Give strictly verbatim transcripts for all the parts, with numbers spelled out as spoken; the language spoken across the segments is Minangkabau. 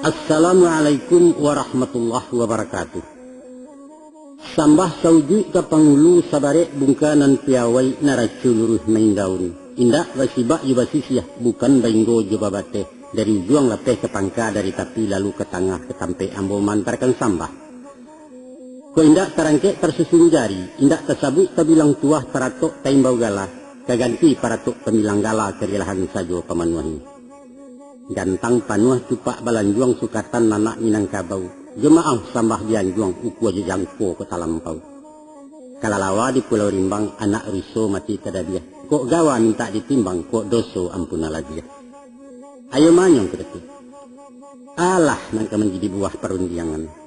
Assalamualaikum warahmatullahi wabarakatuh. Sambah saujuik ka pangulu, sabarek bungka nan piawai, naraco luruih main daun. Indak basibak jo basisiah, bukan bainggo jo babateh. Dari ujuang lapeh ka pangka, dari tapi lalu ka tangah, ka tampek ambo maantakan sambah. Kok indak tarangkek tarsusun jari, indak tasabuik tabilang tuah, taratok taimbau gala, ka ganti paratok tambilang gala, karilahan sajo pamanuahi. Gantang panuah cupak balanjuang, sukatan anak Minangkabau, jo maaf sambah dianjuang, ukua jo jangko kok talampau. Kalalawa di Pulau Rimbang, anak ruso mati tadabiah, kok gawa mintak ditimbang, kok doso ampunanlah dia. Ayo manyong ka Datuak. Alah, nan ka manjadi buah parundiangan.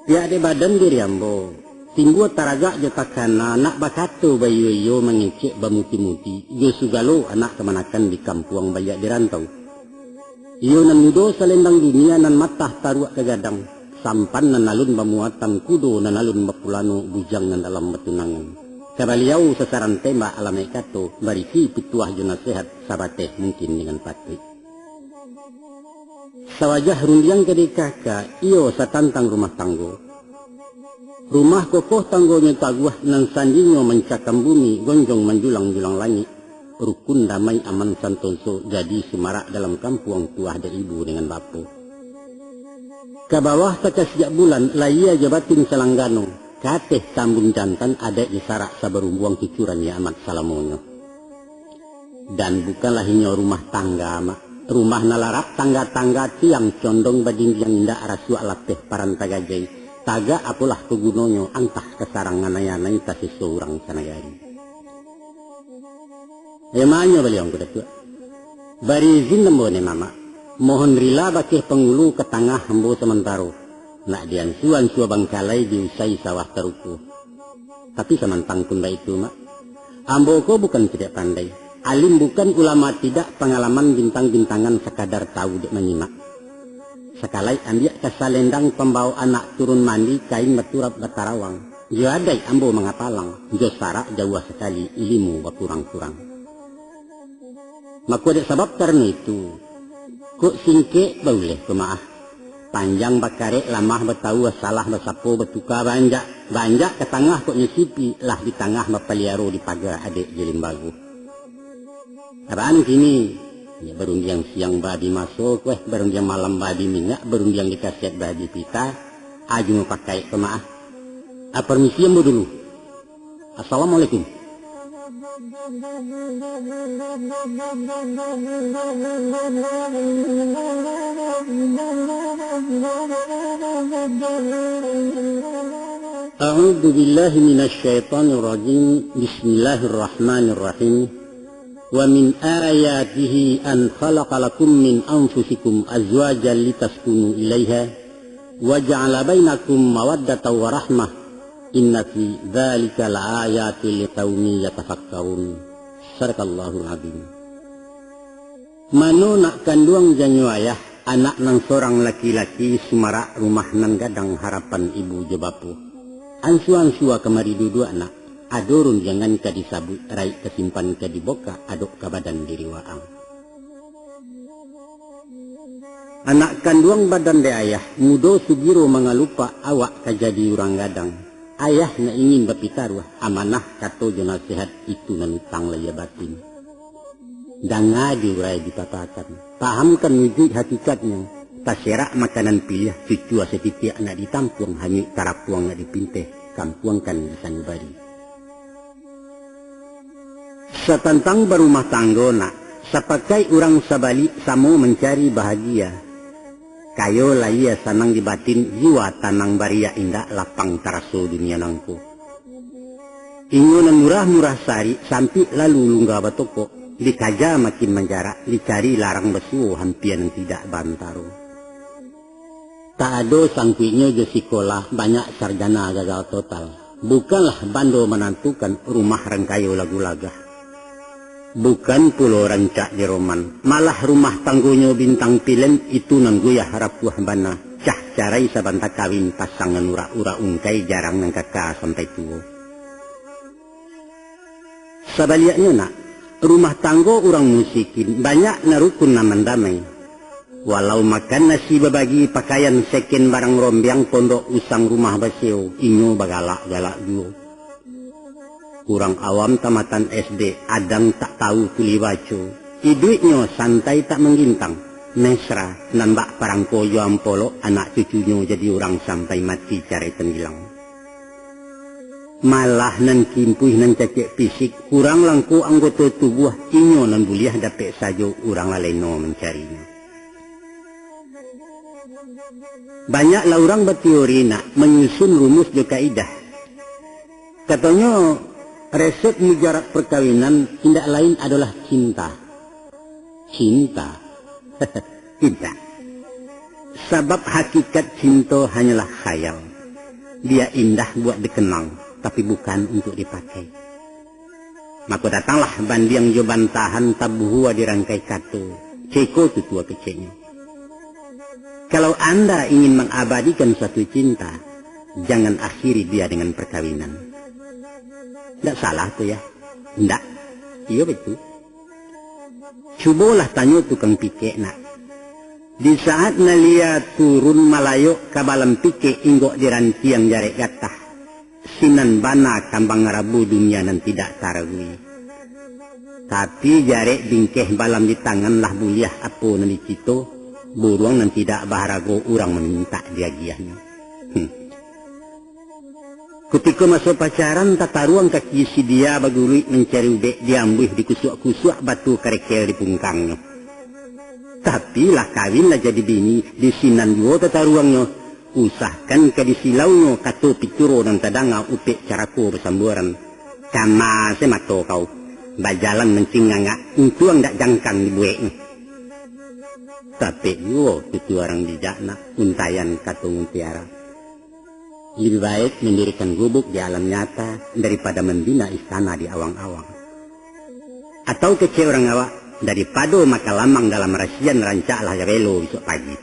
Pihak dek badan diri ambo, timbua taragak jo takana, nak bakato baiyo-iyo, mangecek bamuti-muti, jo sugalo anak kamanakan di kampuang baliak di rantau. Iyo nan mudo salendang dunia, nan matah taruak ka gadang, sampan nan alun bamuatan, kudo nan alun bapulano, bujang nan dalam batunangan. Ka baliau sasaran tembak alamaik kato, barisi pituah jo nasehat, sabateh mungkin dengan patuik. Sawajah rundiang ka dikaka, iyo satantang rumah tanggo. Rumah kokoh tanggonyo taguah, nan sandinyo mancakam bumi, gonjong manjulang-julang langik. Rukun damai aman santoso, jadi sumarak dalam kampuang, tuah dek ibu dengan bapo. Ka bawah takasiak bulan, lahia jo batin salanggano, ka ateh tambun jantan, adaik jo sarak sabarumbuang, cucuran nyo amat salamonyo. Dan bukanlah inyo rumah tangga, Mak. Rumah nan larap tangga-tangga, tiang condong badindiang, indak rasuak lapeh paranta gajai. Tagak apolah ko gunonyo, antah ka sarang anai-anai, taseso urang sanagari. Emanyo baliau ko Datuak. Bari izin ambo ni, Mamak. Mohon rila bakeh pangulu ka tangah ambo samantaro. Nak diansua-ansua bangkalai, diusai sawah taruko. Tapi samantang pun baitu, Mak. Ambo ko bukan tidak pandai. Alim bukan, ulama tidak, pangalaman bintang-bintangan, sakadar tahu dek manyimak. Sakalai ambiak ka salendang, pambao anak turun mandi, kain baturap batarawang. Jo adaik ambo mangapalang, jo sarak jauah sakali, ilimu bakurang-kurang. Mako dek sabab karano itu, kok singkek bauleh ko maah. Panjang bakarek, lamah batawua, salah basapo, batuka baanjak, baanjak ka tangah kok nyo sipi, lah di tangah bapaliaro, di paga adaik jo limbago. Abaan kini, ya, barundiang siang babi maso ko, eh, barundiang malam babi minyak, barundiang di kaset babi pita, ajo mapakaik ko maah. Ah, permisi ambo dulu. Assalamualaikum. أعوذ بالله من الشيطان الرجيم. بسم الله الرحمن الرحيم. ومن آياته أن خلق لكم من أنفسكم أزواجا لتسكنوا إليها وجعل بينكم مودة ورحمة إن في ذلك لآيات لقوم يتفكرون. صدق الله العظيم. Mano nak kanduang janyo ayah, anak nan sorang laki-laki, sumarak rumah nan gadang, harapan ibu jo bapo. Ansua-ansua kamari duduak nak, ado rundiangan ka disabuik, raik ka simpan ka dibokak, adok ka badan diri waang. Anak kanduang badan dek ayah, mudo sugiro mangalupak, awak ka jadi urang gadang. Ayah nak ingin bapitaruah, amanah kato jo nasihat, itu nan utang lahia batin. Danga diurai dipapakan, pahamkan wujuik hakikatnyo, taserak makanan piliah, cucua satitiak nak ditampuang, hanyuik tarapuang nak dipinteh, kampuangkan disanubari. Satantang barumah tanggo nak, sapakaik urang sabalik, samo mancari bahagia. Kayo lahia sanang di batin, jiwa tanang bariak, indak lapang taraso dunia nangko. Inyo nan murah-murah sarik, sampik lalu lungga batokok, dikaja makin manjarak, dicari larang basuo, hampia nan tidak baantaro. Tak ado sangkuiknyo jo sikolah, banyak sarjana gagal total. Bukanlah bando manantukan, rumah rangkayo lagu lagah. Bukan pulo rancak di roman, malah rumah tanggonyo bintang pilem, itu nan goyah rapuah bana, cah carai sabanta kawin, pasangan urak-urak ungkai, jarang nan kaka sampai tuo. Sabaliaknyo nak, Rumah tanggo urang musikin, banyak nan rukun nan mandamai. Walau makan nasi babagi, pakaian seken barang rombiang, pondok usang rumah baseo, inyo bagalak-galak juo. Urang awam tamatan S D, adang tak tahu tulih baco. Iduiknyo santai tak manggintang, mesra, nan bak parangko jo ampolok, anak cucunyo jadi urang sampai mati carai tambilang. Malah nan kimpuih, nan cacek pisik, kurang langko anggoto tubuah, inyo nan buliah dapek sajo, urang lalai no mancarinyo. Banyaklah urang bateori nak manyusun rumus jo kaidah. Katonyo, resep mujarab perkawinan indak lain adolah cinta. Cinta? Indak. Sabab hakikat cinto hanyolah khayal. Dia indah buat dikenang, tapi bukan untuk dipakai. Mako datanglah bandiang jo bantahan, tabuhua di rangkai kato. Ceko tutua keceknyo. Kalau anda ingin mangabadikan suatu cinta, jangan akhiri dia dengan perkawinan. Ndak salah tu, ya? Ndak. Iyo, betul. Cubolah tanyo tukang pikek nak. Di saat nalia turun malayok ka balam pikek, inggok di rantiang jarek gatah. Sinan bana kambang rabu dunia nan tidak taragui. Tapi jarek bingkeh balam di tangan lah buliah apo nan dicito, buruang nan tidak baharago urang mamintak diagiahnyo. Hmm. Kutiko maso pacaran, tataruang kaki si dia baguluik mancari ubek, diambuih dikusuak-kusuak batu karekel di pungkangnyo. Tapi lah kawin, lah jadi bini, di sinan juo tataruangnyo. Usahkan ka disilaunyo, kato pituro nan tadanga, upek carako basambuaran. Kama se mato kau, bajalan mancingangak, untuang dak jangkang dibueknyo. Tapek juo tutu arang bijak nak, untaian kato mutiara. Lebih baik mendirikan gubuk di alam nyata daripada membina istana di awang-awang. Atau kecek urang awak, daripado makan lamang dalam rasian, rancaklah gabelo bisuak pagi.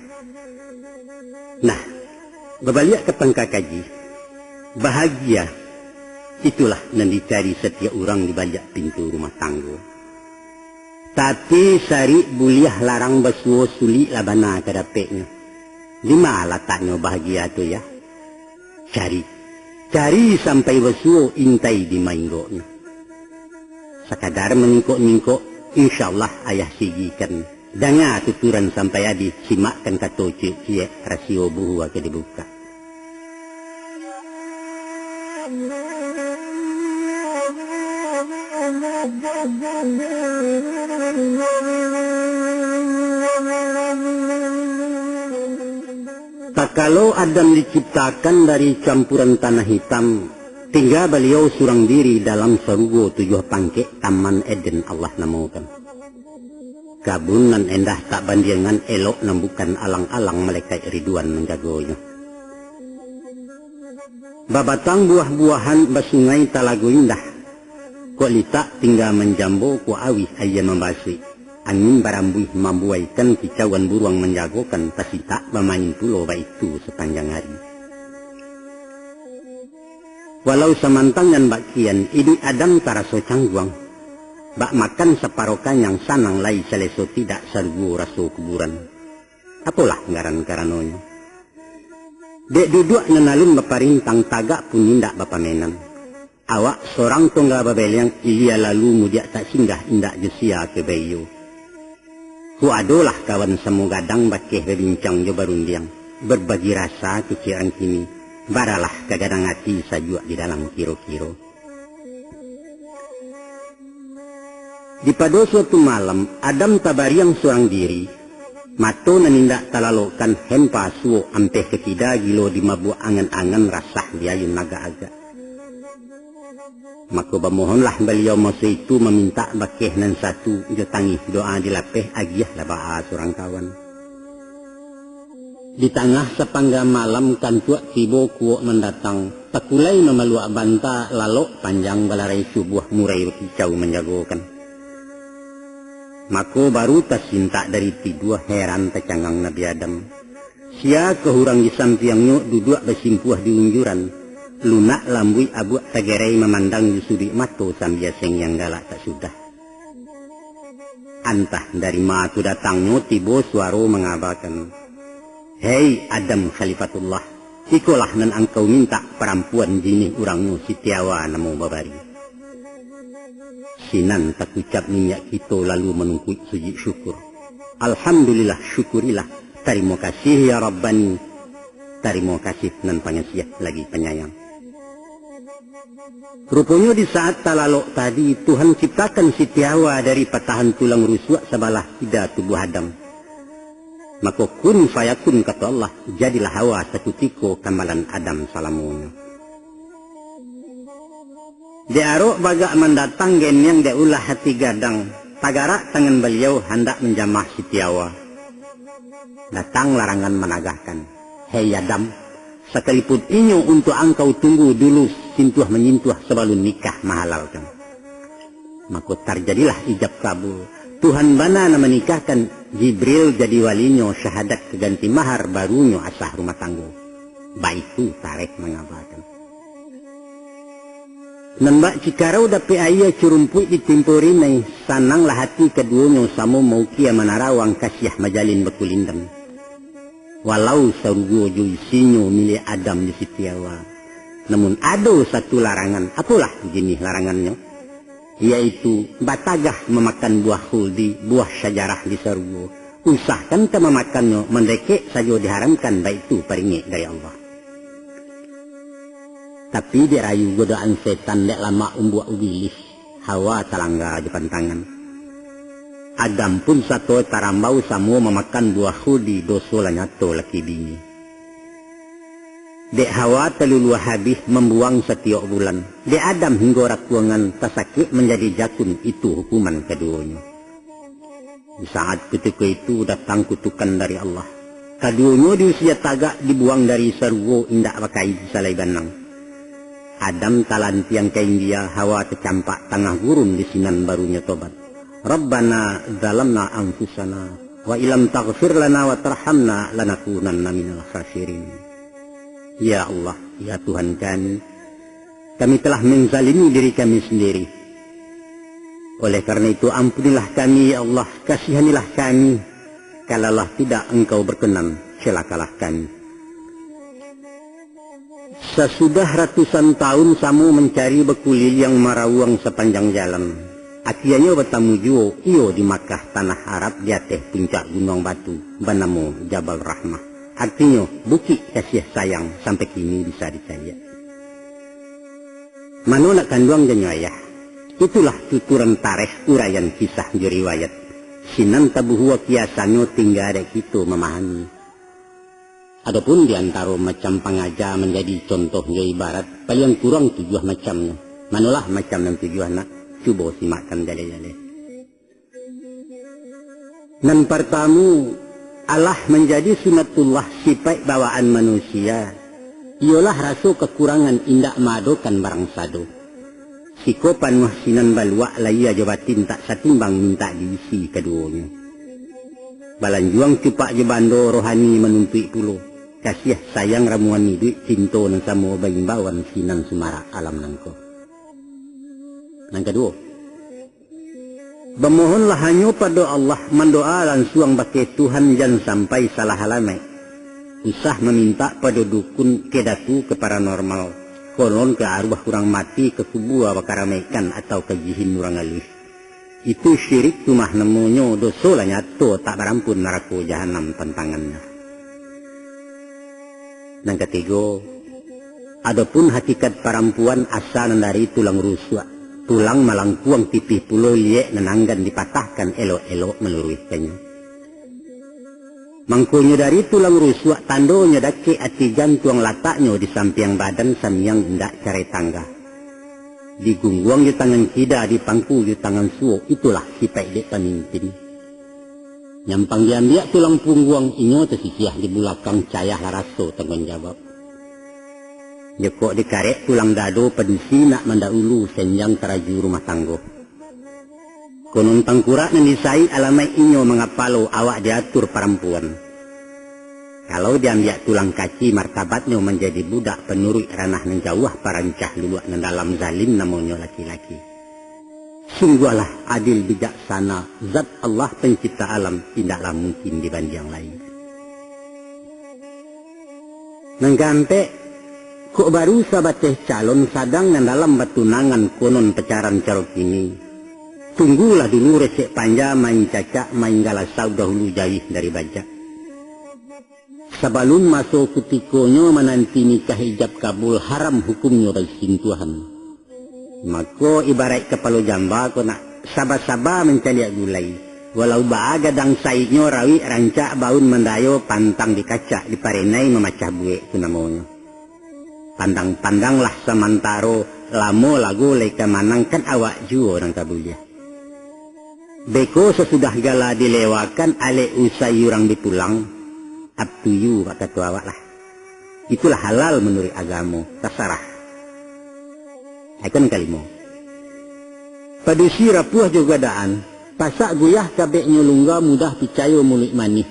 Nah, babaliak ka pangka kaji, bahagia itulah nan dicari satiok urang di baliak pintu rumah tanggo. Tapi sarik buliah larang basuo, suliklah bana ka dapeknyo. Dima lataknyo bahagia tu, ya? Cari. Cari sampai basuo, intai di mainggoknyo. Sakadar manyingkok-nyingkok, insyaallah ayah sigikan. Danga tuturan sampai adih, simakkan kato ciek-ciek, rasio buhua ka dibukak. Takalo Adam diciptakan dari campuran tanah hitam, tingga baliau surang diri dalam sarugo tujuah pangkek, Taman Eden Allah namokan. Kabun nan endah tak bandiangan, elok nan bukan alang-alang, malaikat Ridwan manjagonyo. Babatang buah-buahan, basungai talago indah. Kok litak tingga manjambo, kok auih aia mambasuik. Angin barambuih mambuaikan, kicauan buruang manjagokan, tasitak bamain pulo baitu sapanjang ari. Walau samantang nan bak kian, iduik Adam taraso cangguang. Bak makan saparo kanyang, sanang lai saleso tidak, sarugo raso kuburan. Apolah ngaran karanonyo? Dek duduak nan alun baparintang, tagak pun indak bapamenan. Awak sorang tungga babeleang, ilia lalu mudiak tak singgah, indak jo sia ka baiyo. Kok adolah kawan samo gadang, bakeh babincang jo barundiang, barbagi rasa kecek urang kini, baralah ka gadang ati, sajuak di dalam kiro-kiro. Di pado suatu malam, Adam tabariang surang diri, mato nan indak talalokkan, hempa suok ampeh ka kida, gilo dimabuak angan-angan, rasah diayun agak-agak. Mako bamohonlah baliau maso itu, mamintak bakeh nan satu, jo tangih doa dilapeh, agiahlah baa surang kawan. Di tangah sapangga malam, kantuak tibo kuok nan datang, takulai mamaluak banta, lalok panjang balarai subuah, murai bakicau manjagokan. Mako baru tasintak dari tidua, heran tacangang Nabi Adam. Sia ka urang di sampiangnyo, duduak basimpuah di unjuran, lunak lambuik abuak tagerai, mamandang jo suduik mato sambia sengiang galak tak sudah. Antah dari ma tu datangnyo, tibo suaro mangabakan, "Hei Adam Khalifatullah, ikolah nan angkau mintak, parampuan jinih urangnyo Siti Hawa namo babari." Sinan takucap niniak kito lalu manungkuik sujuik syukur. "Alhamdulillah, syukurilah. Tarimo kasih ya Rabbani. Tarimo kasih nan pangasiah lagi panyayang." Ruponyo di saat talalok tadi, Tuhan ciptakan Siti Hawa dari patahan tulang rusuak sabalah kida tubuah Adam. Mako, kun fayakun, kato Allah, jadilah Hawa sakutiko kambalan Adam salamonyo. Dek arok bagak mandatang, geniang dek ulah hati gadang, tagarak tangan Baliau handak manjamah Siti Hawa. Datang larangan managahkan, "Hei Adam, sakalipun inyo untuak angkau, tunggu dulu sintuah-manyintuah sabalun nikah mahalalkan." Mako, tarjadilah ijab kabul. Tuhan bana nan manikahkan, Jibril jadi walinyo, syahadat ka ganti mahar, barunyo asah rumah tanggo. Baitu tarikh mangabakan. Nan bak cikarau dapek aia, curumpuik ditimpo rinai, sananglah hati kaduonyo, samo maukia manarawang, kasiah majalin bakulindan. Walau sarugo jo isinyo miliak Adam jo Siti Hawa, namun ado satu larangan. Apolah jinih larangannyo? Yaitu batagah mamakan buah khuldi, buah syajarah di sarugo. Usahkan ka mamakannyo, mandekek sajo diharamkan, baitu paringek dari Allah. Tapi dek rayu godaan setan, dek lamak umbuak ubilih, Hawa talangga jo pantangan. Adam pun sato tarambau, samo mamakan buah khuldi, doso lah nyato laki bini. Dek Hawa taluluah habih, mambuang satiok bulan. Dek Adam hinggo rakuangan, tasakik manjadi jakun, itu hukuman kaduonyo. Di saat kutiko itu datang kutukan dari Allah. Kaduonyo diusia tagak, dibuang dari sarugo, indak bakain salai banang. Adam talantiang ka India, Hawa tacampak tangah gurun, di sinan barunyo tobat. "Rabbana zalamna anfusana, wa illam taghfir lana wa tarhamna lanakunanna minal khasirin." Ya Allah, ya Tuhan kami, kami telah menzalimi diri kami sendiri. Oleh karena itu, ampunilah kami, ya Allah, kasihanilah kami. Kalaulah tidak Engkau berkenan, celakalah kami. Sasudah ratusan tahun samo mancari, bakuliliang marawuang sapanjang jalan, akianyo batamu juo iyo di Makkah, tanah Arab, di ateh puncak gunuang batu, banamo Jabal Rahmah. Artinyo, Bukik Kasiah Sayang, sampai kini bisa dicaliak. Mano nak kanduang janyo ayah? Itulah tuturan tarikh, uraian kisah jo riwayat. Sinan tabuhua kiasannyo, tingga dek kito mamahami. Adopun di antaro macam pangaja manjadi contoh jo ibarat, paliang kurang tujuah macamnyo. Manolah macam nan tujuah nak? Cubo simakkan jaleh-jaleh. Nan partamu, alah manjadi sunatullah sipaik bawaan manusia, iyolah raso kakurangan indak maadokan barang sado. Siko panuah sinan baluak, lahia jo batin tak satimbang mintak diisi kaduonyo. Balanjuang cupak jo bando, rohani manuntuik pulo. Kasiah sayang ramuan iduik, cinto nan samo baimbauan, sinan sumarak alam nangko. Nan kaduo, bamohonlah hanyo pado Allah, mandoa lansuang bakeh Tuhan, jan sampai salah alamaik. Usah mamintak pado dukun, ka datu, ka paranormal, konon ka aruah urang mati, ka kubua bakaramaikan, atau ka jihin urang aluih. Itu syirik tu mah namonyo, doso lah nyato, tak barampun narako jahanam tantangannyo. Nan katigo, adopun hakikat parampuan, asa nan dari tulang rusuak, tulang malangkuang tipih pulo, liek nan anggan dipatahkan, elok-elok maluruihkannyo. Mangkonyo dari tulang rusuak, tandonyo dakek ati jantuang, lataknyo di sampiang badan, samiang indak carai tangga. Digungguang jo tangan kida, dipangku jo tangan suo, itulah sipaik dek pamimpin. Nyampang diambiak tulang pungguang, inyo tasisiah di bulakang, cayah lah raso tangguang jawab. Jokok dikarek tulang dado, padusi nak mandaulu, senjang taraju rumah tanggo. Konon tangkurak nan disaik, alamaik inyo mangapalo, awak diatur parampuan. Kalau diambiak tulang kaci, martabatnyo manjadi budak, panuruik ranah nan jauah, parancah luluak nan dalam, zalim namonyo laki-laki. Sungguahlah adil bijaksana, zat Allah pencipta alam, indaklah mungkin dibandiang lai. Nan kaampek, kok baru sabateh calon sadang nan dalam batunangan konon pacaran caro kini. Tunggulah dulu resek panja main cacak main galasau dahulu jawih dari bajak. Sabalun maso kutikonyo mananti nikah ijab kabul haram hukumnyo basintuahan. Mako, ibaraik kapalo jamba ko nak, saba-saba mancaliak gulai. Walau baa gadang saiknyo, rawik rancak baun mandayo, pantang dikacak, diparenai mamacah buek tu namonyo. Pandang-pandanglah samantaro, lamo lago lai ka manang, kan awak juo nan ka buliah. Beko sasudah gala dilewakan, alek usai urang dipulang, up to you, bak kato awak lah. Itulah halal manuruik agamo, tasarah. Ikon kalimo. Padusi rapuah jo gadaan, pasak guyah kabeknyo lungga, mudah picayo muluik manih.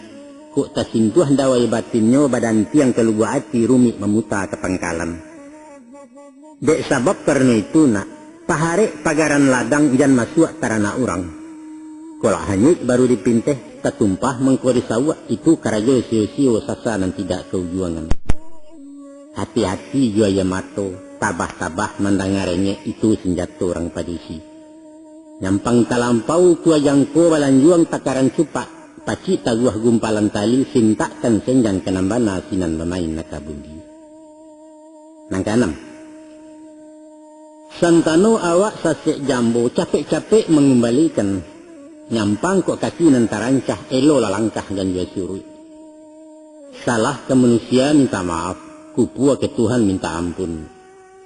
Kok tasintuah dawai batinnyo, badantiang ka lubuak ati, rumik mamuta ka pangkalan. Dek sabab karano itu nak, paharek pagaran ladang, jan masuak taranak urang. Kolak hanyuik baru dipinteh, tatumpah mangko disauak, itu karajo sio-sio, sasa nan tidak kaujuangan. Hati-hati jo aia mato, tabah-tabah mandanga rengek, itu sanjato urang padusi. Nyampang talampau kua jangko, balanjuang takaran cupak, pacik taguah gumpalan tali, sintakkan senjang ka nan bana, sinan bamain naka budi. Nan kaanam, santano awak sasek jambo, capek-capek mangumbalikan. Nyampang kok kaki nan tarancah, elolah langkah ganjua suruik. Salah ka manusia minta maaf, kupua ka Tuhan minta ampun.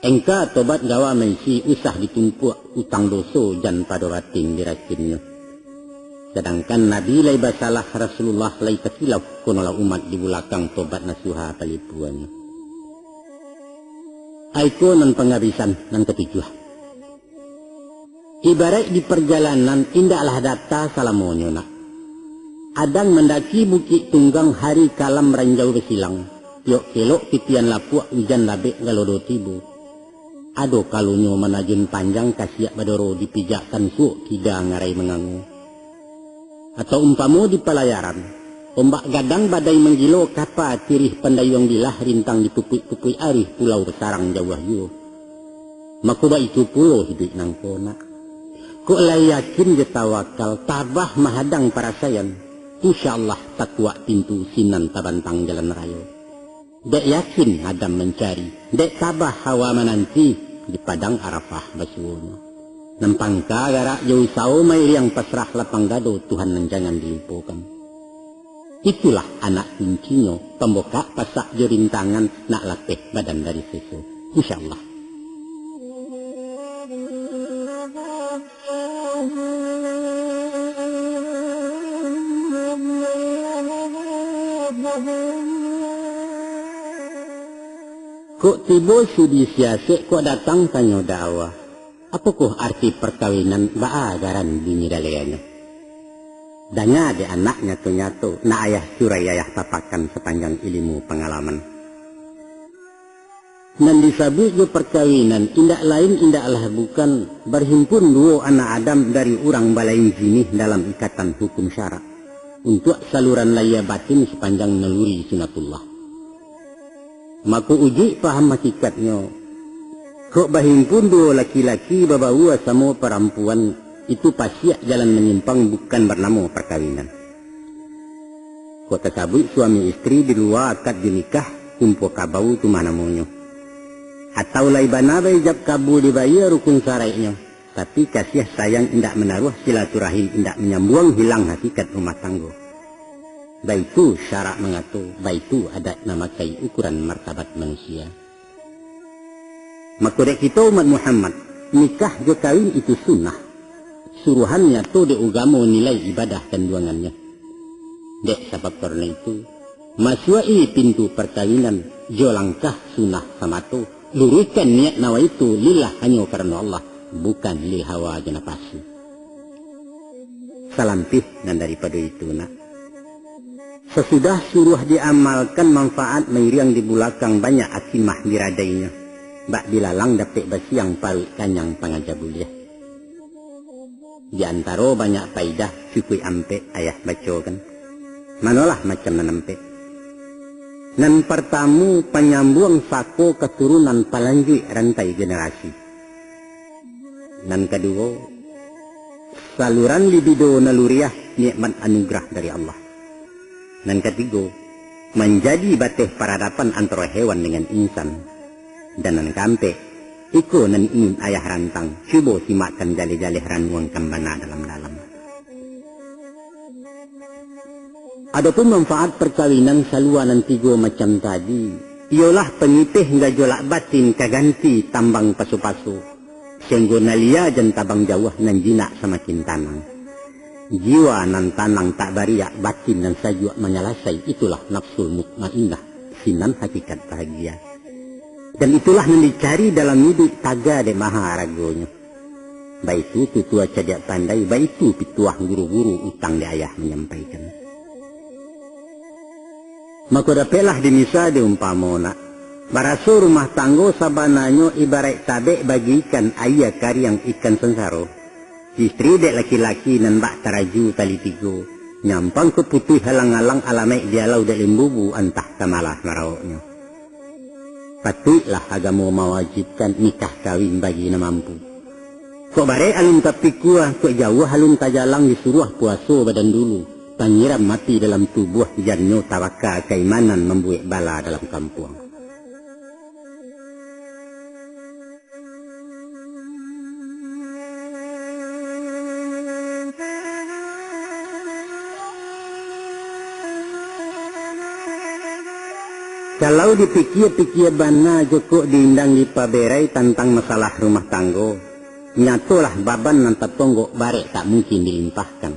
Engka tobat gawa maisi, usah ditumpuak utang doso, jan pado batin diracunnyo. Sadangkan Nabi lai basalah, Rasulullah lai takilau, konolah umat di bulakang tobat nasuha palipuannyo. Aiko nan pangabisan nan katujuah. Ibaraik di parjalanan, indaklah data salamonyo nak. Adang mandaki bukik tunggang, hari kalam ranjau basilang, tiok kelok titian lapuak, ujan labek galodo tibo. Ado kalonyo manajun panjang, kasiak badoro dipijakkan, suok kida ngarai mangango. Atau umpamo di palayaran, ombak gadang badai manggilo, kapa tirih pandayuang bilah, rintang dipupuik-pupuik arih, pulau basarang jauah juo. Mako baitu pulo hiduik nangko nak. Kok lai yakin jo tawakal, tabah mahadang parasaian, insya Allah takuak pintu, sinan tabantang jalan rayo. Dek yakin Adam mancari, dek tabah Hawa mananti, di padang Arafah basuonyo. Nan pangka garak jo usawo, mairiang pasrah lapang dado, Tuhan nan jangan dilupokan. Itulah anak kuncinyo, pambukak pasak jo rintangan, nak lapeh badan dari seso. Insya Allah. Kok tibo sudi siasek, kok datang tanyo dakwah. Apokoh arti parkawinan, baa garan bunyi daleanyo? Danga dek anak nyato-nyato, nak ayah surai ayah papakan, sapanjang ilimu pangalaman. Nan disabuik jo parkawinan, indak lain indaklah bukan, barhimpun duo anak Adam dari urang balain jinih dalam ikatan hukum syarak, untuak saluran lahia batin sapanjang naluri sunatullah. Mako ujuik paham hakikatnyo, kok bahimpun duo laki-laki, babaua samo parampuan, itu pasiak jalan manyimpang, bukan barnamo parkawinan. Kok tasabuik suami istri di lua akad jo nikah, kumpo kabau tu mah namonyo. Atau lai bana baijab kabul dibayia rukun saraiknyo, tapi kasiah sayang indak manaruah, silaturahim indak manyambuang, hilang hakikat rumah tanggo. Baitu syarak mangato, baitu adat mamakai ukuran martabat manusia. Mako dek kito umat Muhammad, nikah jo kawin itu sunnah. Suruhan nyato dek ugamo, nilai ibadah kanduangannyo. Dek sabab karano itu, masuak-i pintu parkawinan jo langkah sunnah samato, luruihkan niat nawaitu lillah, hanyo karano Allah, bukan lil hawa jo napasu. Salampih nan daripado itu, nak, sasudah suruah diamalkan, manfaat mairiang di bulakang, banyak akimah diradainyo, bak bilalang dapek basiang, paruik kanyang pangaja buliah. Di antaro banyak paidah, cukuik ampek ayah bacokan. Manolah macam nan ampek. Nan partamu, panyambuang sako katurunan, palanjuik rantai generasi. Nan kaduo, saluran libido naluriah, nikmat anugerah dari Allah. Nan katigo, manjadi bateh paradapan antaro hewan dengan insan. Dan nan kaampek, iko nan ingin ayah rantang, cubo simakkan jaleh-jaleh ranuang kambana dalam-dalam. Adopun manfaat parkawinan salua nan tigo macam tadi, iyolah pangiteh gajolak batin ka ganti tambang paso-paso, sahinggo nan lia jan tabang jauah, nan jinak samakin tanang. Jiwa nan tanang tak bariak, batin nan sajuak manyalasai, itulah nafsul mutmainnah, sinan hakikat bahagia. Dan itulah nan dicari dalam iduik, taga dek maha aragonyo. Baitu tutua cadiak pandai, baitu pituah guru-guru, utang dek ayah manyampaikan. Mako dapeklah dimisa dek umpamo nak, baraso rumah tanggo sabananyo ibaraik tabek bagikan aia kariang ikan sansaro. Istri dek laki-laki nan bak taraju tali tigo, nyampang ka putuih alang-alang, alamaik dialau dek limbubu, antah ka malah marawoknyo. Patuiklah agamo mawajibkan nikah kawin bagi nan mampu. Kok barek alun tapikua, kok jauah alun tajalang, disuruah puaso badan dulu, panyiram api dalam tubuah, jannyo tabaka kaimanan, mambuek bala dalam kampuang. Kalau dipikia-pikia bana jo kok diindang dipaberai tantang masalah rumah tanggo, nyatolah baban nan tatonggok barek tak mungkin dilimpahkan.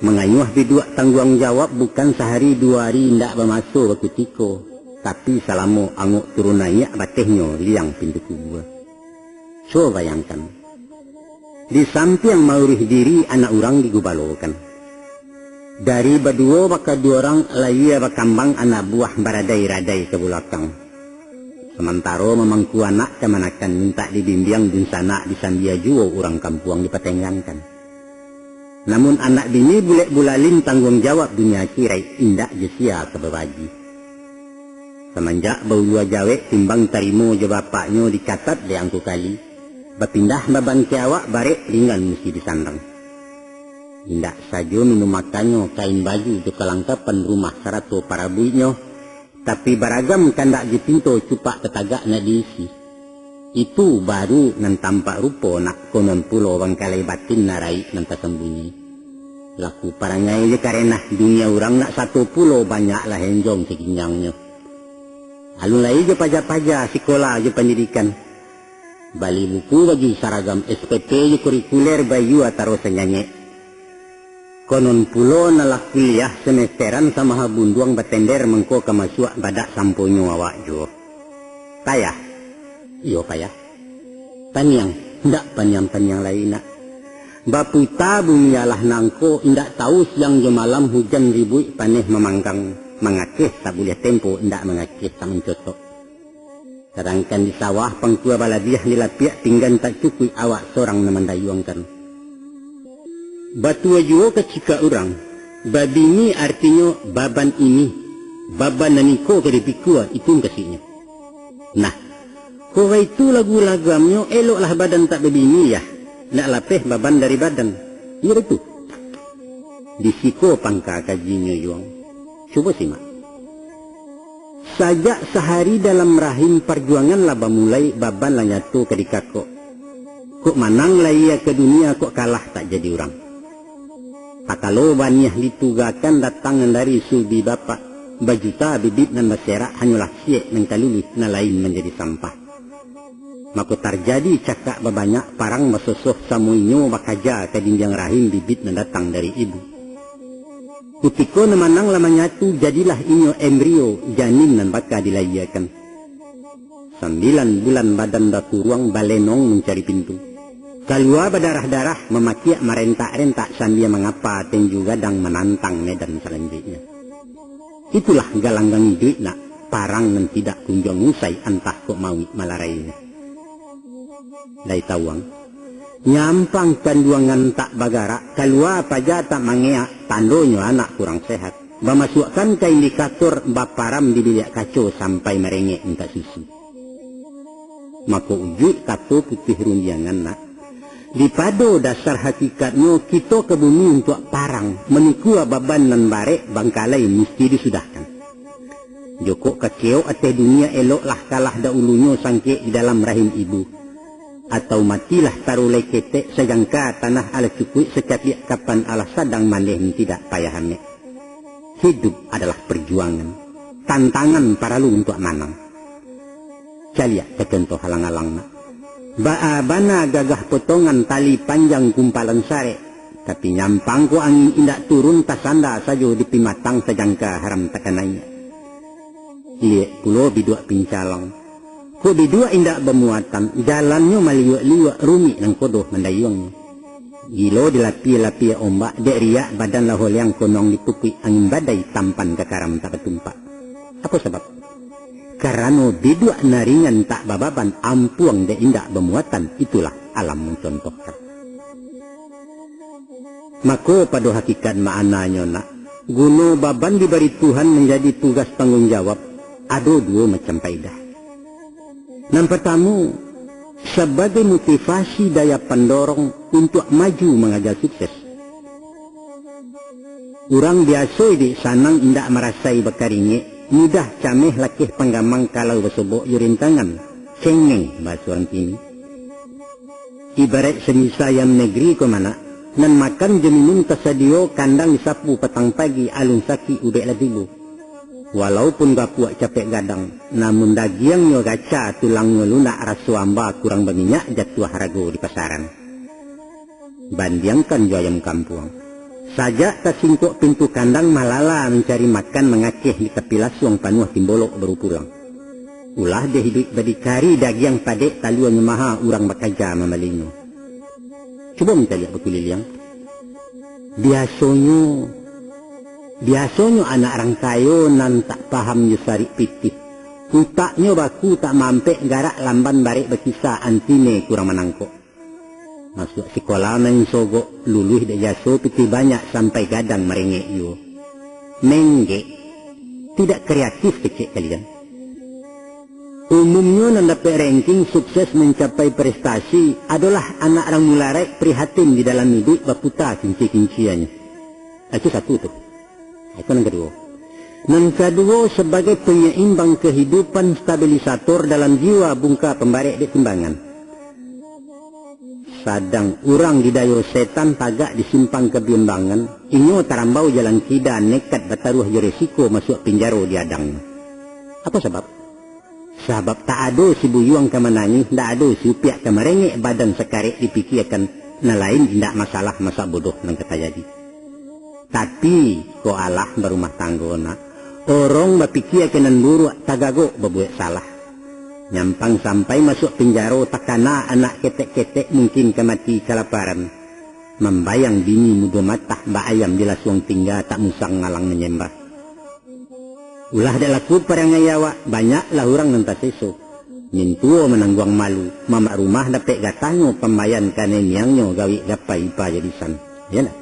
Mangayuah biduak tangguang jawab bukan sahari duo hari, indak bamaso bakutiko, tapi salamo angok turun naiak batehnyo liang pintu kubua. Cubo bayangkan, di sampiang mauruih diri anak urang digubalokan. Dari baduo bakaduo urang, layie bakambang anak buah baradai-radai ka bulakang. Samantaro mamangku anak kamanakan mintak dibimbiang dunsanak disambia juo urang kampuang dipatenggangkan. Namun anak bini bulek bulalin tangguang jawab dunia akiraik indak jo sia ka babagi. Samanjak baulua jawek timbang tarimo jo bapaknyo dikatat dek angku kali, bapindah babangke awak barek ringan musti disandang. Indak sajo minum makannyo, kain baju jo kalangkapan rumah sarato parabuiknyo, tapi baragam kandak jo pinto cupak tatagak nak diisi. Itu baru nan tampak rupo nak, konon pulo bangkalai batin nan raik nan tasambunyi. Laku parangai jo karenah dunia urang nak sato pulo banyaklah enjong saginjangnyo. Alun lai jo paja-paja sikola jo pandidikan. Bali buku baju saragam S P P jo kurikuler baiyo ataro sanyanyek. Konon pulo nan lah kuliah semesteran samaha bunduang batender mangko ka masuak badak samponyo awak juo. Payah? Iyo payah. Paniang? Ndak paniang-paniang lai nak. Baputa bumi alah nangko, indak tahu siang jo malam hujan ribuik paneh mamanggang, mangakeh tak buliah tempo, indak mangakeh tak mancotok. Sadangkan di sawah pangkua balabiah, di lapiak pinggan tak cukuik, awak sorang nan mandayuangkan. Batua juo kacikak urang, babini artinyo baban ini, baban nan iko ka dipikua, itu mukasuiknyo. Nah, kok baitu lagu lagamnyo, eloklah badan tak babini, yah, nak lapeh baban dari badan. Iyo baitu. Di siko pangka kajinyo, Yuang. Cubo simak. Sajak sahari dalam rahim parjuangan lah bamulai, baban lah nyato ka dikakok. Kok manang lahia ka dunia, kok kalah tak jadi urang. Takalo baniah ditugakan datang nan dari sulbi bapak, bajuta bibit nan baserak, hanyolah siek nan ka luluih, nan lain manjadi sampah. Mako tarjadi cakak babanyak, parang basosoh, samo inyo bakaja ka dindiang rahim bibit nan datang dari ibu. Kutiko nan manang lah manyatu, jadilah inyo embrio, janin nan baka dilahiakan. Sambilan bulan badan bakuruang, balenong mancari pintu. Kalua badarah-darah, mamakiak marentak-rentak, sambia mangapa tenju gadang, manantang medan salanjuiknyo. Itulah galanggang iduik nak, parang nan tidak kunjuang usai, antah kok mauik malarainyo. Lai tawuang, Nyampang kanduangan tak bagarak, kalua paja tak mangeak, tandonyo anak kurang sehat. Bamasuakkan ka indikator baparam di biliak kaco sampai marengek mintak susu. Mako ujuik kato putuih rundiangan nak, dipado dasar hakikatnyo kito ka bumi untuak parang, mamikua baban nan barek bangkalai musti disudahkan. Jokok kakeok ateh dunia eloklah kalah daulunyo sangkek di dalam rahim ibu. Atau matilah tarulai ketek sajangka tanah alah cukuik sacapiak kapan alah sadang mandeh nan tidak payah amek. Hidup adalah perjuangan, tantangan paralu untuak manang. Caliak ka contoh alang-alang nak. Baa bana gagah potongan tali panjang kumpalan sarek, tapi nyampang ko angin indak turun tasanda sajo di pimatang sajangka haram takanai. Liek pulo biduak pincalang. Kok biduak indak bamuatan, jalannyo maliuak-liuak rumik nan kodoh mandayuang. Gilo dilapia-lapia ombak, dek riak badan lah holeang konong dipukuik angin badai tampan ka karam tak batumpak. Apo sabab? Karano biduak nan ringan tak bababan ampuang dek indak bamuatan, itulah alam mancontohkan. Mako pado hakikat maknanyo nak, guno baban dibari Tuhan manjadi tugas tangguang jawab, ado duo macam paedah. Nan partamo, sabagai motivasi daya pandorong untuak maju mangaja sukses. Urang biaso iduik sanang indak marasai bakaringek, mudah cameh lakeh panggamang kalau basobok jo rintangan, cengeng bahaso urang kini. Ibaraik samisa ayam negeri ko manak, nan makan jo minun tasadio kandang disapu patang pagi alun sakik ubek lah tibo. Walaupun gapuak capek gadang, namun dagiangnyo gaca tulangnyo lunak raso amba kurang baminyak jatuah harago di pasaran. Bandiangkan jo ayam kampuang. Sajak tasingkok pintu kandang malala mancari makan mangakeh di tapi lasuang panuah timbolok baru pulang. Ulah deh iduik badikari dagiang padek taluanyo maha urang bakaja mambalinyo. Cubo mancaliak bakuliliang. Biasonyo, biasonyo anak rang kayo nan tak paham jo sarik pitih. Utaknyo baku tak mampek garak lamban barek bakisa antine kurang manangkok. Masuak sikola main sogok, luluih dek jaso pitih banyak sampai gadang marengek juo. Menggek, tidak kreatif kecek kalian. Umumnyo nan dapek ranking sukses mancapai prestasi adolah anak rang mularaik prihatin di dalam iduik baputa kinci-kinciannyo. Itu satu tu. Itu nan kaduo. Nan kaduo sabagai panyaimbang kahidupan stabilisator dalam jiwa bungka pambarek dek timbangan. Sadang urang didayo setan tagak di simpang kabiambangan, inyo tarambau jalan kida nekat bataruah jo resiko masuak pinjaro di adang. Apo sabab? Sabab tak ado si buyuang ka manangih, ndak ado si upiak ka marengek, badan sakarek dipikiakan, nan lain indak masalah masak bodoh nan ka tajadi. Tapi, kok alah barumah tanggo nak, orong bapikia ka nan buruak, tagagok babuek salah. Nyampang sampai masuak pinjaro, takana anak ketek-ketek, mungkin ka mati kalaparan. Mambayang bini mudo matah, bak ayam di lasuang tingga, tak musang alang manyembah. Ulah dek laku parangai awak, banyaklah urang nan taseso. Mintuo manangguang malu, mamak rumah dapek gatahnyo, pambayan kanai miangnyo, gawik gapai ipa jadisan. Iyo ndak?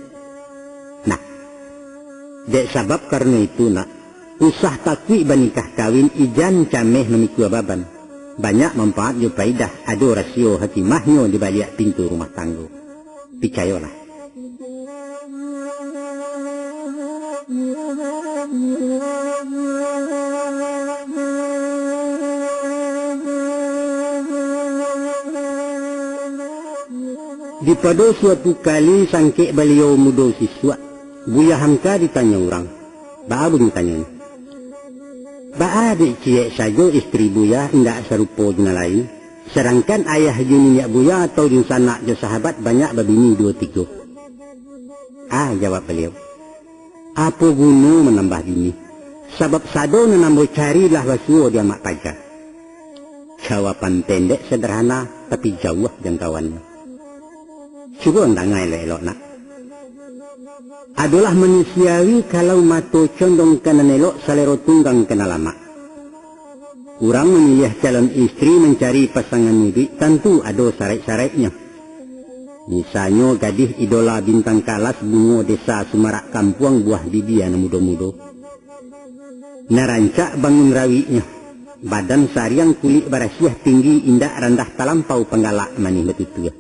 Nah, dek sabab karano itu nak, usah takuik banikah kawin, ijan cameh mamikua baban. Banyak manfaat jo paidah, ado rasio hakimahnyo di baliak pintu rumah tanggo. Picayolah. Dipado suatu kali sangkek baliau mudo sisuak, Buya Hamka ditanyo urang. Baa bunyi tanyo? Baa dek ciek sajo istri Buya indak sarupo jo nan lain, sadangkan ayah jo niniak Buya atau dunsanak jo sahabat banyak babini duo tigo? Ah, jawab baliau, apo guno manambah bini? Sabab sado nan ambo cari lah basuo di amak paja. Jawaban pendek sederhana, tapi jauah jangkauannyo. Cubo danga elok-elok nak. Adolah manusiawi kalau mato condong ka nan elok, salero tunggang ka nan lamak. Urang mamiliah calon istri, mancari pasangan iduik, tantu ado saraik-saraiknyo. Misalnyo gadih idola bintang kalas, bungo desa sumarak kampuang, buah bibia nan mudo-mudo. Nan rancak bangun rawiknyo, badan sariang kulik barasiah, tinggi indak randah talampau, panggalak manih batutua.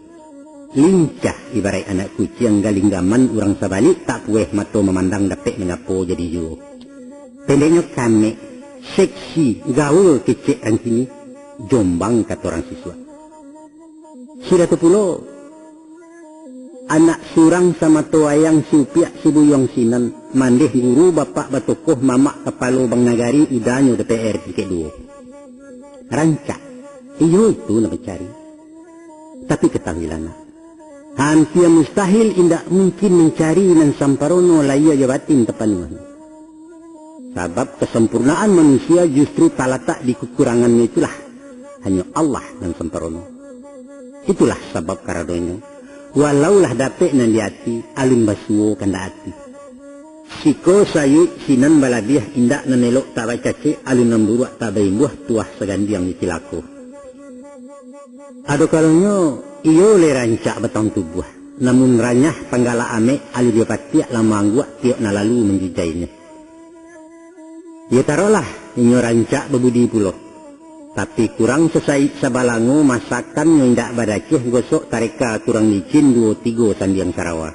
Lincah ibaraik anak kuciang, galinggaman urang sabalik, tak pueh mato mamandang, dapek manyapo jadi juo. Pendeknyo kamek, seksi, gaul kecek rang kini, jombang kato rang sisuak. Sudah tu pulo, anak surang samato ayang, siupiak sibuyuang sinan, mandeh guru bapak batokoh, mamak kapalo bank nagari, udanyo D P R tingkek duo. Rancak, iyo itu nan mancari. Tapi katahuilah nak, hampia mustahil indak mungkin mancari nan samparono, lahia jo batin tapanuah. Sabab kasampurnaan manusia justru talatak di kakurangannyo itulah. Hanyo Allah nan samparono. Itulah sabab karanonyo, walau lah dapek nan di ati, alun basuo kandak ati. Siko sayuik sinan balabiah, indak nan elok tak bacacek, alun nan buruak tak baimbuah, tuah sagandiang jo cilako. Ado kalonyo iyo lai rancak batang tubuah, namun ranyah panggalak amek, alun diopatiak lah maangguak, tiok nan lalu manjujainyo. Iyo taruahlah, inyo rancak babudi pulo. Tapi kurang sasaik sabalango, masakannyo indak badaceh, gosok tareka kurang licin, duo tigo sandiang sarawa.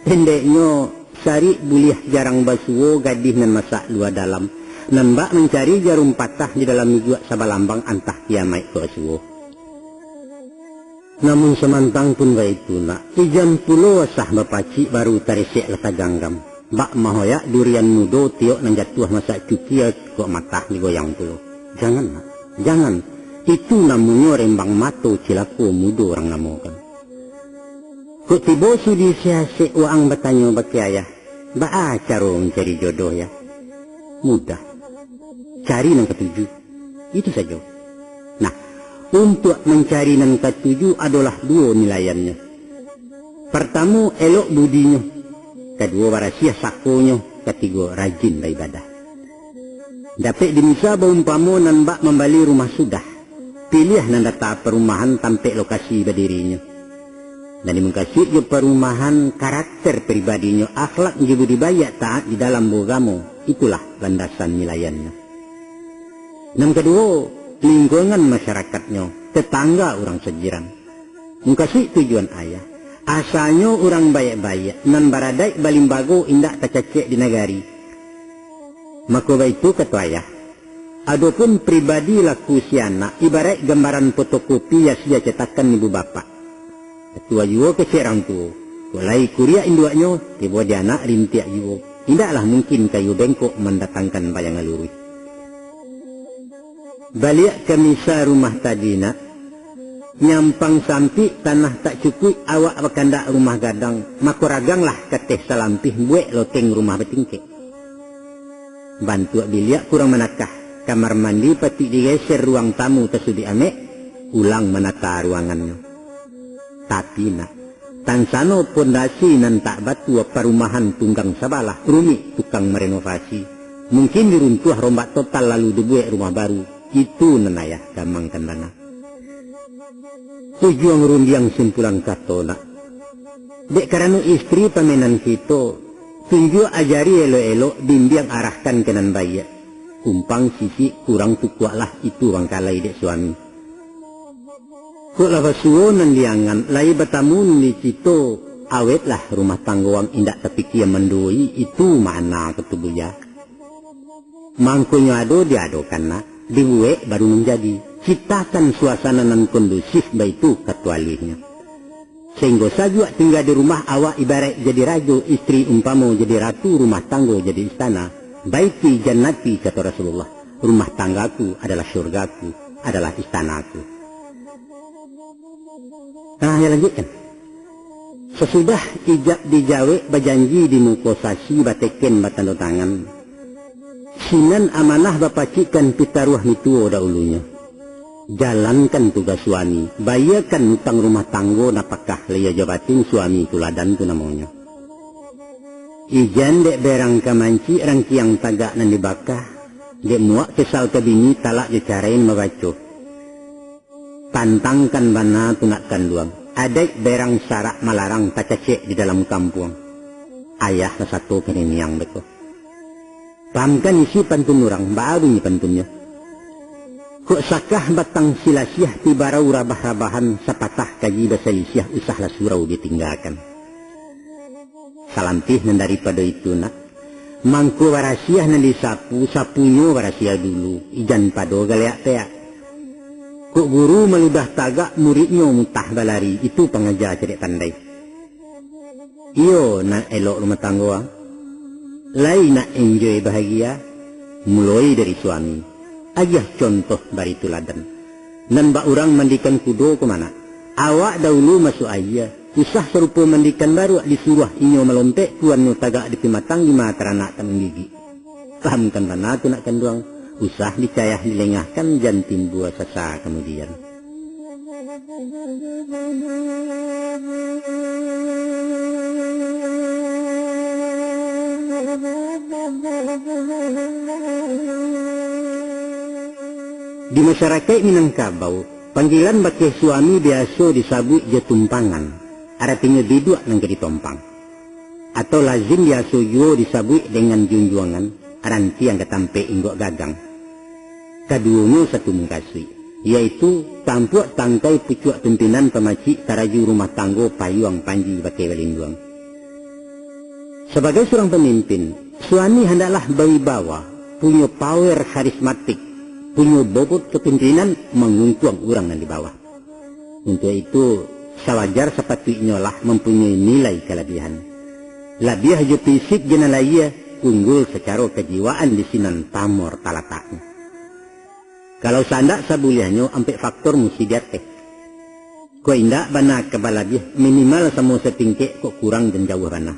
Pendeknyo, sarik buliah jarang basuo, gadih nan masak lua dalam, nan bak mancari jarum patah, di dalam ijuak sabalambang, antah kiamaik ko basuo. Namun samantang pun baitu nak, ijan pulo asah bapacik, baru taresek lah taganggam. Bak mahoyak durian mudo, tiok nan jatuah masak cukia, kok matah digoyang pulo. Jangan nak, jangan. Itu namonyo rembang mato, cilako mudo urang namokan. Kok tibo sudi siasek, waang batanyo bak ayah, baa caro mancari jodoh, Yah? Mudah. Cari nan katuju. Itu sajo. Nah, untuak mancari nan katuju adolah duo nilaiannyo. Partamo, elok budinyo. Kaduo, barasiah sakonyo. Katigo, rajin baibadah. Dapek dimisa baumpamo nan bak mambali rumah sudah. Piliah nan data parumahan, tampek lokasi badirinyo. Nan dimukasuik jo parumahan, karakter pribadinyo, akhlak jo budi baiak, taat di dalam baugamo, itulah landasan nilaiannyo. Nan kaduo, lingkungan masyarakatnyo, tetangga urang sajiran. Mukasuik tujuan ayah, asalnyo urang baiak-baiak, nan baradaik balimbago, indak tacacek di nagari. Mako baitu kato ayah, adopun pribadi laku si anak, ibaraik gambaran fotokopi, asia cetakan ibu bapak. Katua juo kecek rang tuo, kok lai kuriak induaknyo, tibo di anak rintiak juo. Indaklah mungkin kayu bengkok mandatangkan bayangan luruih. Baliak ka misa rumah tadi nak, nyampang sampik, tanah tak cukuik, awak bakandak rumah gadang, mako raganglah kateh salampih, buek loteng rumah batingkek. Bantuak biliak kurang manakah, kamar mandi patuik digeser, ruang tamu tasuduik amek, ulang manata ruangannyo. Tapi nak, tansano pondasi nan tak batua, parumahan tunggang sabalah, rumik tukang marenovasi. Mungkin diruntuah rombak total, lalu dibuek rumah baru. Itu nan ayah gamangkan danga. Tujuang rundiang simpulan kato nak. Dek karano istri pamenan kito, tunjuak ajari elok-elok, bimbiang arahkan ka nan baiak. Kumpang sisik kurang tukuaklah, itu bangkalai dek suami. Kok lah basuo nan diangan, lai batamu nan dicito, awetlah rumah tanggo ang, indak tapikia manduoi, itu makna kato buya. Mangkonyo ado diadokan nak, dibuek baru manjadi. Ciptakan suasana nan kondusif, baitu kato aluihnyo. Sainggo sajuak tingga di rumah, awak ibaraik jadi rajo, istri umpamo jadi ratu, rumah tanggo jadi istana. "Baiti jannati," kato Rasulullah, "rumah tanggaku adalah syurgaku, adalah istanaku." Nah, ya lanjuikkan. Sasudah ijab dijawek, bajanji di muko sasi, bateken batando tangan, sinan amanah bapacikkan, pitaruah mituo dahulunyo. Jalankan tugas suami, bayiakan utang rumah tanggo, napakah lahia jo batin, suami tuladan tu namonyo. Ijan dek berang ka mancik, rangkiang tagak nan dibaka, dek muak kesal ka bini, talak jo carai nan babaco. Tantangkan bana tu nak kanduang. Adaik berang sarak malarang tacacek di dalam kampuang. Ayah lah sato ka niniang beko. Pahamkan isi pantun urang, baa bunyi pantunnyo. Kok sakah batang silasiah, tibarau rabah-rabahan, sapatah kaji basalisiah, usahlah surau ditinggakan. Salampih nan daripado itu nak, mangko barasiah nan disapu, sapunyo barasiah dulu, ijan pado galeak peak. Kok guru maludah tagak, muridnyo mutah balari, itu pangaja cadiak pandai. Iyo, nak elok rumah tanggo, ah. Lai nak enjoy bahagia, muloi dari suami. Agiah contoh bari tuladan. Nan bak urang mandikan kudo ko ma nak. Awak dahulu masuak aia, usah sarupo mandikan baruak, disuruah inyo malompek, tuannyo tagak di pimatang, di ma taranak tak manggigik. Pahamkan bana tu nak kanduang, usah dicayah dilengahkan, jan timbua sasa kamudian. Di masyarakaik Minangkabau, panggilan bakeh suami biaso disabuik jo tumpangan, aratinyo biduak nan ka ditompang. Atau lazim biaso juo disabuik dengan junjuangan, rantiang ka tampek inggok gagang. Kaduonyo satu mukasuik, yaitu tampuak tangkai pucuak pimpinan pamacik taraju rumah tanggo payuang panji bakeh balinduang. Sabagai surang pamimpin, suami handaklah bawibawa, punyo power karismatik, punyo bobot kapimpinan mangungkuang urang nan di bawah. Untuak itu, sawajar sapatuiknyo lah mampunyoi nilai kalabiahan. Labiah jo fisik jo nan lahia, unggul sacaro kajiwaan di sinan pamor talataknyo. Kalau sandak sabuliahnyo, ampek faktor musti diateh. Kok indak bana ka balabiah, minimal samo satingkek, kok kurang jan jauah bana.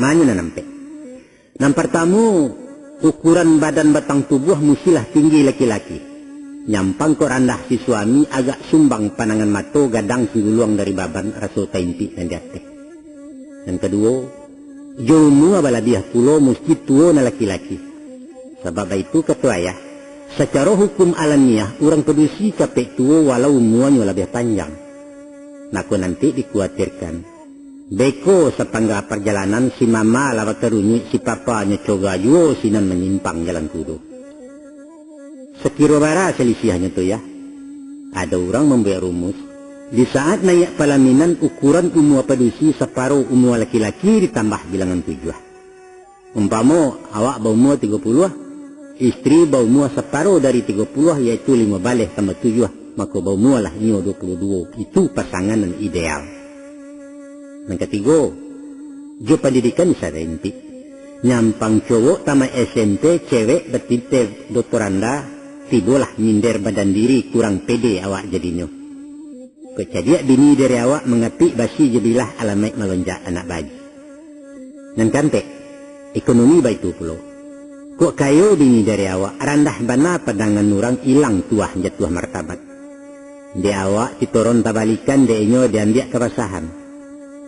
Manyo nan ampek. Nan partamo, ukuran badan batang tubuah mustilah tinggi laki-laki. Nyampang kok randah si suami, agak sumbang pandangan mato, gadang singguluang dari baban, raso taimpik nan di ateh. Nan kaduo, jo umua balabiah pulo musti tuo nan laki-laki. Sabab baitu kato ayah, sacaro hukum alamiah, urang padusi capek tuo walau umuanyo labiah panjang. Mako nanti dikuatirkan, beko sapangga parjalanan si mama lah bakarunyuik, si papa nyo coga juo sinan manyimpang jalan kudo. Sakiro bara salisiahnyo tu, yah? Ado urang mambuek rumus, di saat naiak palaminan, ukuran umua padusi saparo umua laki-laki ditambah bilangan tujuah. Umpamo, awak baumua tigo puluah, istri baumua saparo dari tigo puluah, yaitu limo baleh tambah tujuah, mako baumualah inyo duo puluah duo. Itu pasangan nan ideal. Nan katigo, jo pandidikan saraintik. Nyampang cowok tamaik S M P, cewek batiteh doktoranda, tibolah minder badan diri, kurang pede awak jadinyo. Kok cadiak bini dari awak, mangapik basi jo bilah, alamaik malonjak anak baji. Nan kaampek, ekonomi baitu pulo. Kok kayo bini dari awak, randah bana pandangan urang, ilang tuah jatuah martabat. Dek awak titoron tabalikan, dek inyo diambiak kabasahan.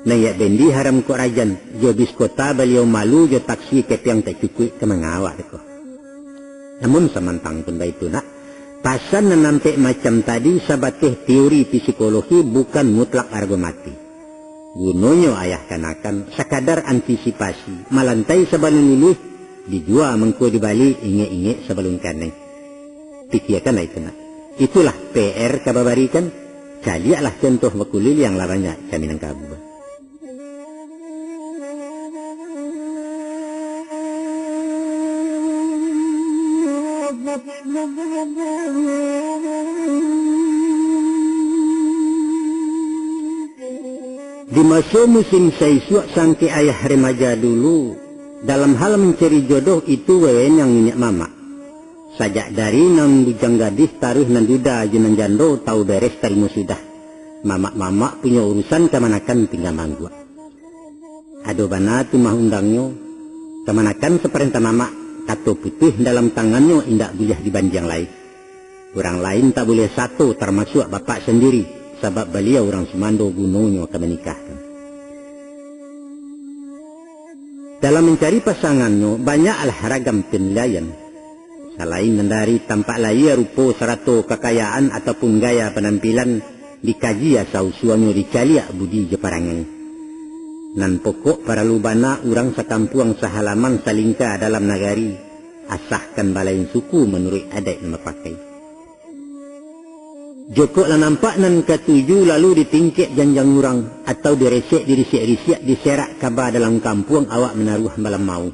Naiak bendi haram kok rajan, jo bis kota baliau malu, jo taksi kepiang tak cukuik, ka manga awak deko. Namun samantang pun baitu nak, pasan nan ampek macam tadi sabateh teori psikologi, bukan mutlak arago mati. Gunonyo ayah kanakan sakadar antisipasi, malantai sabalun luluih, dijua mangko dibali, ingek-ingek sabalun kanai. Pikiakanlah itu nak. Itulah P R ka babarikan, caliaklah contoh bakuliliang lah banyak ka Minangkabau. Di maso musim saisuak sangkek ayah remaja dulu, dalam hal mancari jodoh itu wewenang niniak mamak. Sajak dari nan bujang gadih taruih nan duda jo nan jando tau beres tarimo sudah. Mamak-mamak punyo urusan, kamanakan tingga mangguak. Ado bana tu mah undangnyo, kamanakan saparentah mamak, kato putuih dalam tangannyo indak buliah dibandiang lai. Urang lain tak buliah sato, tarmasuak bapak sandiri, sabab baliau urang sumando, gunonyo ka manikahkan. Dalam mancari pasangannyo, banyaklah ragam panilaian. Salain nan dari tampak lahia, rupo, sarato kakayaan ataupun gaya panampilan, Dikaji asa usuanyo, dicaliak budi jo parangai. Nan pokok paralu bana urang sakampuang sahalaman salingka dalam nagari, asahkan balain suku manuruik adaik nan bapakai. Jokok lah nampak nan katuju, lalu ditingkek janjang urang, atau diresek, dirisiak-risiak, diserak kaba dalam kampuang, awak manaruah balamau.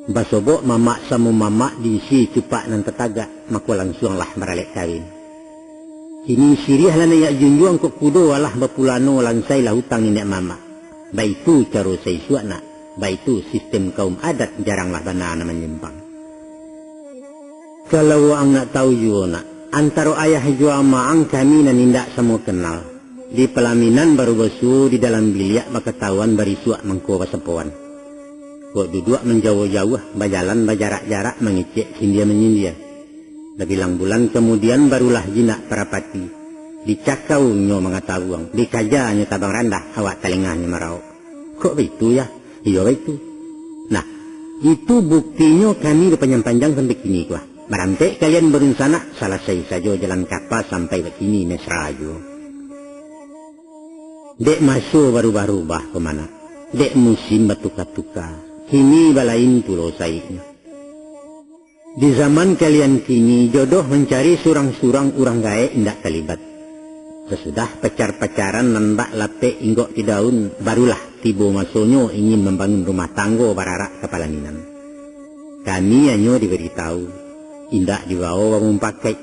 Basobok mamak samo mamak, diisi cupak nan tatagak, mako lansuanglah baralek kawin. Kini siriah lah naiak junjuang kok kudo, alah bapulano, lansailah utang niniak mamak. Baitu caro saisuak nak, baitu sistem kaum adat, jaranglah bana nan manyimpang. Kalau waang nak tahu juo nak, antaro ayah jo amak ang kami nan indak samo kenal. Di palaminan baru basuo, di dalam biliak bakatahuan, barisuak mangko basapoan. Kok duduak manjauah-jauah, bajalan bajarak-jarak, mangecek sindia-manyindia. Sabilang bulan kamudian, barulah jinak parapati. Dicakau nyo mangatabuang, dikaja nyo tabang randah, awak talengahnyo maraok. Kok baitu, Yah? Iyo, baitu. Nah, itu buktinyo kami bapanjang-panjang sampai kini ko, ah. Barampek kalian badunsanak, salasai sajo jalan kapa sampai bakini mesra juo. Dek maso barubah-rubah ko mah nak, dek musim batuka-tuka, kini balain pulo saiknyo. Di zaman kalian kini, jodoh mancari surang-surang, urang gaek indak talibat. Sasudah pacar-pacaran nan bak lapek inggok di daun, barulah tibo masonyo ingin mambangun rumah tanggo bararak ka palaminan. Kami hanyo dibari tahu, indak dibawo bamupakaik.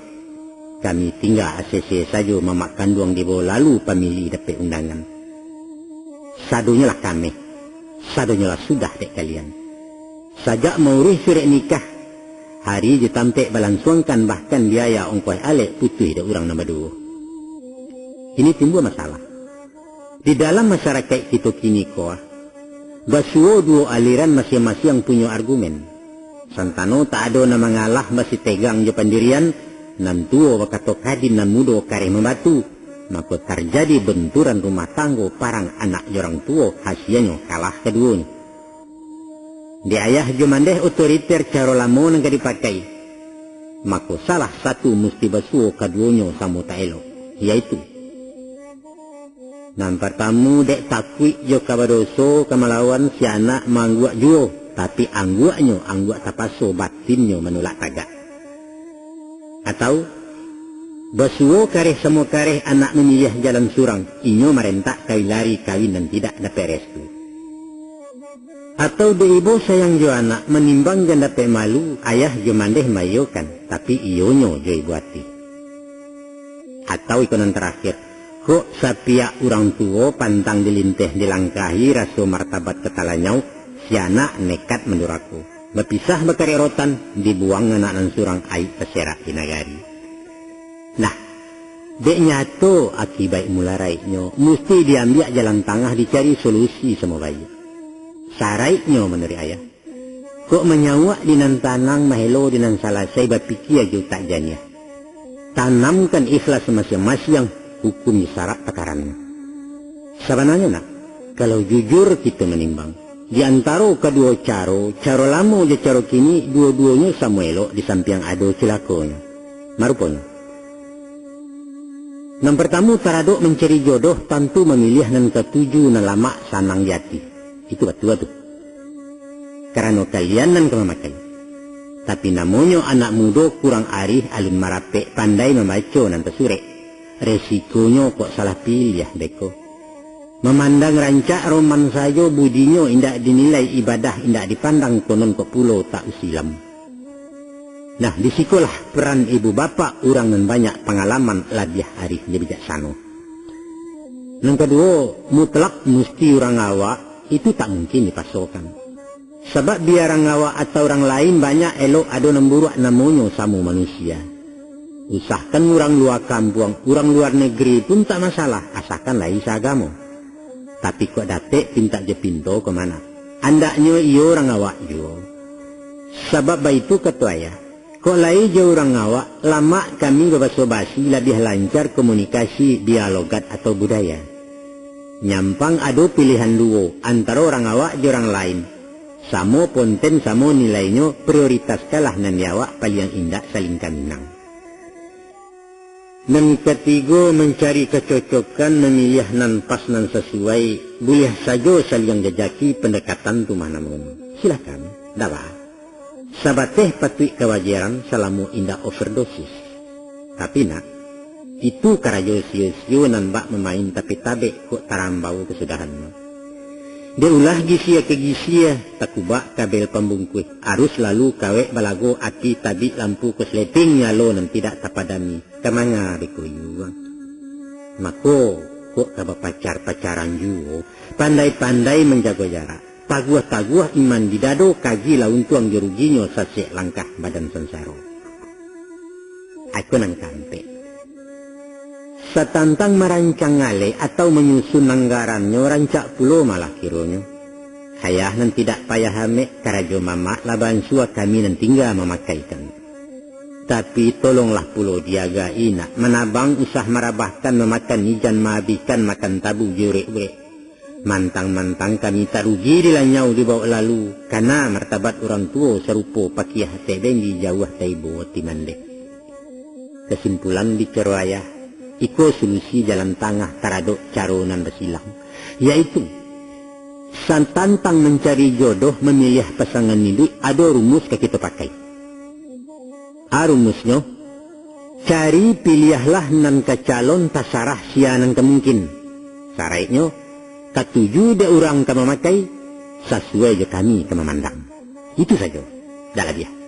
Kami tingga asese sajo mamak kanduang dibawo lalu pamilih dapek undangan. Sadonyo lah kameh, sadonyo lah sudah dek kalian. Sajak mauruih surek nikah, hari jo tampek balansuangkan, bahkan biaya ongkoh alek putuih dek urang nan baduo. Kini timbua masalah. Di dalam masarakaik kito kini ko, ah, basuo duo aliran masiang-masiang punyo argumen. Santano tak ado nan mangalah, basitegang jo pandirian, nan tuo bakato kadim, nan mudo kareh mambatu, mako tarjadi benturan rumah tanggo, parang anak jo urang tuo, hasianyo kalah kaduonyo. Dek ayah jo mandeh otoriter caro lamo nan ka dipakai, mako salah satu musti basuo kaduonyo samo tak elok, yaitu, nan partamu, dek takuik jo ka badoso ka malawan, si anak maangguak juo, tapi angguaknyo angguak tapaso, batinnyo manulak tagak. Atau, basuo kareh samo kareh, anak mamiliah jalan surang, inyo marentak kawi lari kawin nan tidak dapek restu. Atau dek ibo sayang jo anak, manimbang jan dapek malu, ayah jo mandeh maiyokan, tapi iyonyo jo ibo ati. Atau iko nan tarakhir, kok sapiak urang tuo pantang dilinteh dilangkahi, raso martabat ka talanyau, si anak nekat mandurako. Bapisah bakarek rotan, dibuang anak nan surang, aik taserak di nagari. Nah, dek nyato akibaik mularaiknyo, musti diambiak jalan tangah, dicari solusi samo baiak. Saraiknyo manuruik ayah, kok manyauak di nan tanang, mahelo di nan salasai, bapikia jo utak janiah. Tanamkan ikhlas masiang-masiang, hukum jo sarak takarannyo. Sabananyo nak, kalau jujur kito manimbang, di antaro kaduo caro, caro lamo jo caro kini, duo-duonyo samo elok di sampiang ado cilakonyo. Maruponyo, nan partamu, taradok mancari jodoh, tantu mamiliah nan katuju, nan lamak sanang di ati. Itu batua tu. Karano kalian nan ka mamakai. Tapi namonyo anak mudo, kurang arih, alun marapek, pandai mambaco nan tasurek. Resikonyo kok salah piliah beko. Mamandang rancak roman sajo, budinyo indak dinilai, ibadah indak dipandang, konon kok pulo tak usilam. Nah, di sikolah peran ibu bapak, urang nan banyak pangalaman, labiah arih jo bijaksano. Nan kaduo, mutlak musti urang awak, itu tak mungkin dipasokan. Sabab bia urang awak atau urang lain banyak elok, ado nan buruak, namonyo samo manusia. Usahkan urang lua kampuang, urang lua nagari pun tak masalah, asakan lai saagamo. Tapi kok dapek pintak jo pinto ko mah nak, andaknyo iyo urang awak juo. Sabab baitu kato ayah, kok lai jo urang awak, lamak kami babaso basi, labiah lancar komunikasi, bia logat atau budaya. Nyampang ado pilihan duo, antaro urang awak jo urang lain, samo ponten, samo nilainyo, prioritaskanlah nan di awak, paliang indak salingka Minang. Nan katigo, mancari kacocokan, mamiliah nan pas, nan sasuai, buliah sajo saliang jajaki, pandekatan tu mah namonyo. Silakan, ndak baa. Sabateh patuik kawajaran salamo indak overdosis. Tapi nak, itu karajo sio-sio nan bak mamain tapi tabek kok tarambau kasudahannyo. Dek ulah gisia ka gisia, takubak kabel pambungkuih, arus lalu kawek balago, api tabik lampu kosleting nyalo nan tidak tapadami. Ka manga beko yuang? Mako, kok ka bapacar-pacaran juo, pandai-pandai manjago jarak. Taguah-taguah iman di dado, kaji lah untuang jo ruginyo, sasek langkah badan sansaro. Ako nan kaampek. Satantang marancang alek atau manyusun anggarannyo, rancak pulo malah kironyo. Ayah nan tidak payah amek, karajo mamak lah baansua, kami nan tingga mamakaikan. Tapi tolonglah pulo diagai nak, manabang usah marabahkan, mamakan ijan maabihkan, makan tabu jo urek-urek. Mantang-mantang kami tarugi dilanyau dibawok lalu, kana martabat urang tuo sarupo pakiah ateh beng, dijauah taibo ati mandeh. Kasimpulan bicaro ayah, iko solusi jalan tangah taradok caro nan basilang, yaitu, satantang mancari jodoh, mamiliah pasangan iduik, ado rumus ka kito pakai. A rumusnyo, cari piliahlah nan ka calon, tasarah sia nan ka mungkin. Saraiknyo, katuju dek urang ka mamakai, sasuai jo kami ka mamandang. Itu sajo, dak labiah.